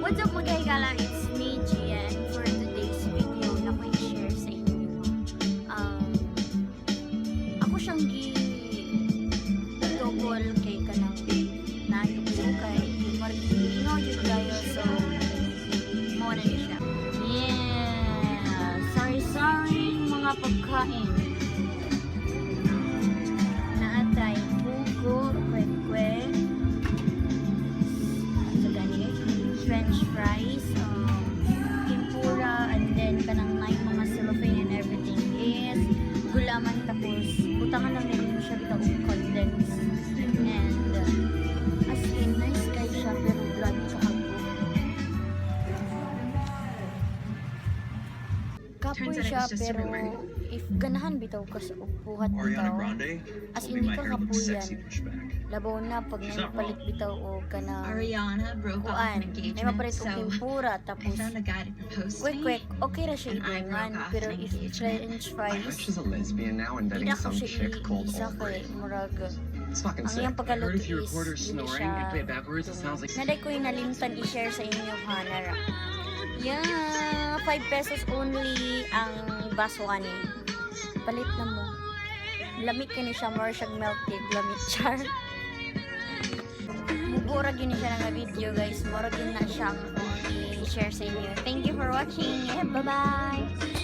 What's up, mga higala? It's me, Gia, and for today's video na ko i-share sa inyo. Ako siyang gi double kay kanang naayok kay marag jud kayo, so mao na ni siya. Yeah! Sorry, sorry mga pagkain. Naa tay pugo, kwek-kwek, sa gani french fries, tempura, and then kanang naay mga cellophane and everything is gulaman, tapos butangan lang nila siya bitaw og condensed and as in nice kay siya, pero grabe ka hago. Kapoy Turns out it siya was just a pero rumor. If ganahan bitaw ka sa buhat Ariana bitaw, Grande as told in me di my ka hair looks kapuyan. Sexy pushed back. Labaw na pag She's not naipalit bitaw o kanang Ariana broke off kuan an ay engagement, mapalit og so tempura I tapos found a guy to propose to kwek me. Kwek, okay ra siya And I idungan, broke off pero an if engagement. French I heard fries, she's a lesbian now and di dating na ko some siya chick called iisa Aubrey. kay murag It's fucking ang sick. iyang I heard pagkaluto if you is record her dili snoring siya and play it backwards, it sounds like Naa diay ko yung nalimtan i-share sa inyo ha, nara. Yeah, 5 pesos only ang baso ani. Palit na mo. Lamig kini siya, more siyang milk tea, lamig char. Mubura gini siya nga video, guys. Mura gini na siyang i-share sa inyo. Thank you for watching. Bye-bye!